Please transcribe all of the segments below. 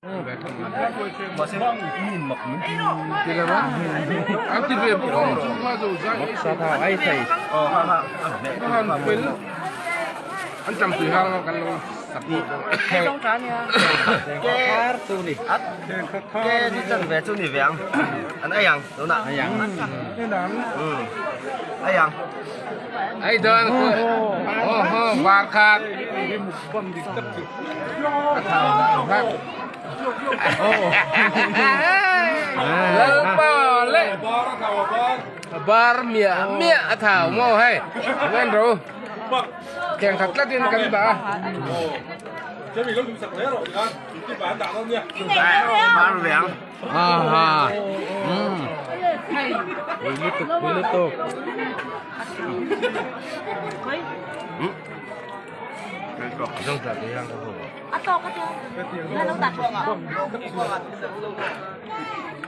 Ke chu ni ve ang an ei ang tunah ei ang ei ang ei dawn var khat Lalpa leh bar miah miah a thau maw hei ngen ro keng khat tlatin kan dah a. Bar ve ang. Ha ha. Pui lutuk pui lutuk.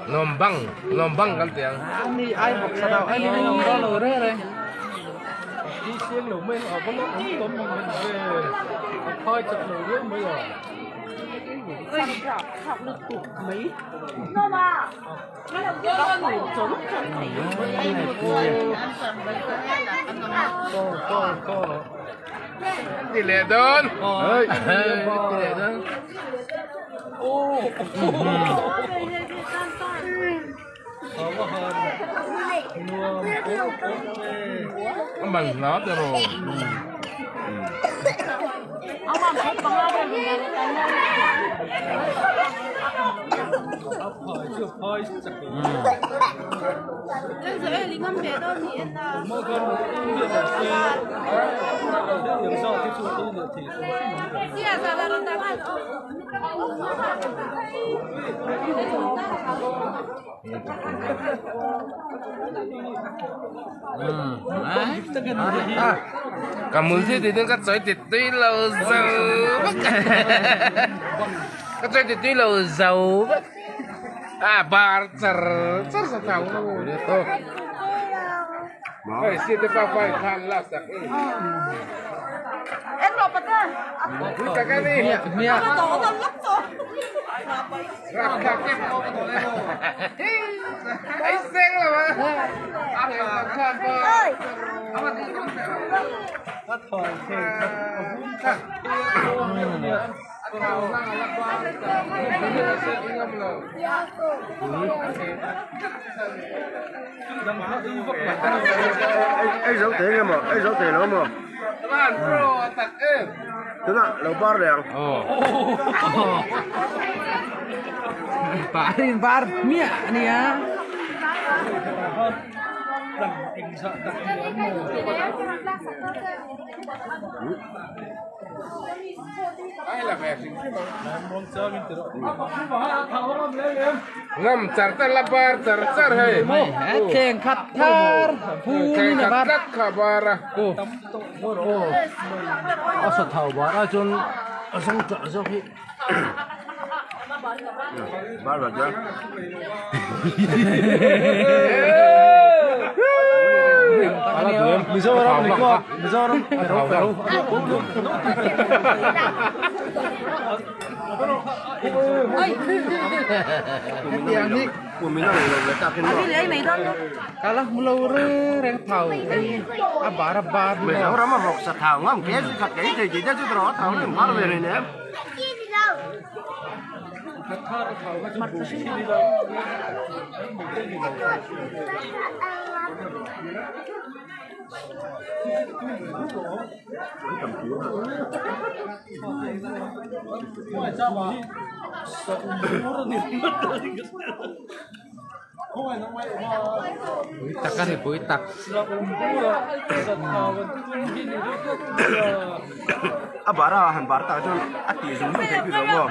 Nom bang, nom bang kan tiang. Ni ai bok sa dau ai ni nom do lo re re. Đi xiên lẩu men ở vẫn ống tóm mình mình về phơi chặt lẩu rưỡi mới rồi. Ti leh dawn. Ti leh dawn. A man hla te rawh. Ka mul thi ti ka chawi ti tui lo zo vek ka chawi ti tui lo zo vek a bar char char sa thau hei si te pa pa khan lak sak pui tak a ni ai seng lo a Ei zo te nge maw ei zo te lo maw tunah lo bar leh ang. Bar in bar miah a nia. Ngam char char la bar char char hei. Keng khat thar pu Keng khat tlat kha bar a. A sa thau bar a chuan a zawng tah zawk hi. Bar bar chuan. Mizoram record Mizoram Mizoram a vawk sa thau ngam ke chu khat kei thei tih te chu tawh a thau ni mar ve rih nem. Pui tak a ni pui tak. A bar a han bar tak chuan a tih zung zung theih bik lo maw.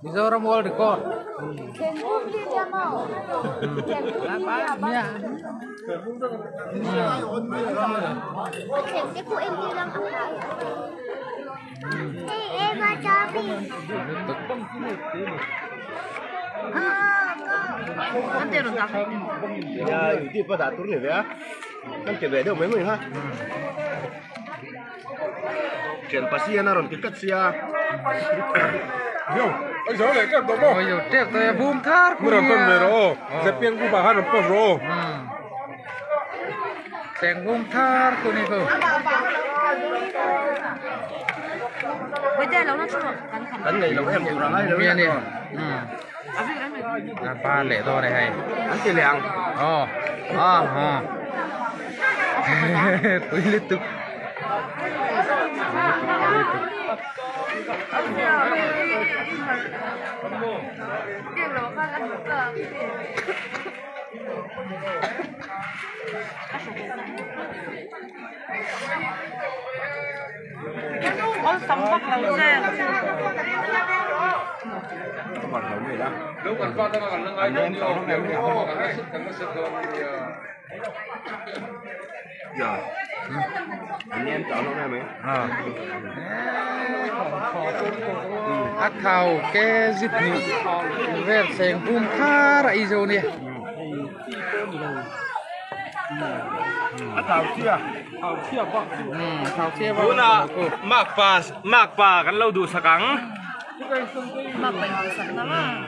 Mizoram World Record. Ba lệ to này hay. Ăn tiền lẹng. Ờ. À. Tôi liên tục. Giờ anh em chọn nó này mấy. Ác thảo cái dịp về sèn bùm tha ra iso nè. Ác thảo chia. Thảo chia bạc. Thảo chia bạc. Mạc pa kan lâu đủ sakang. Mạc pa đủ sakang.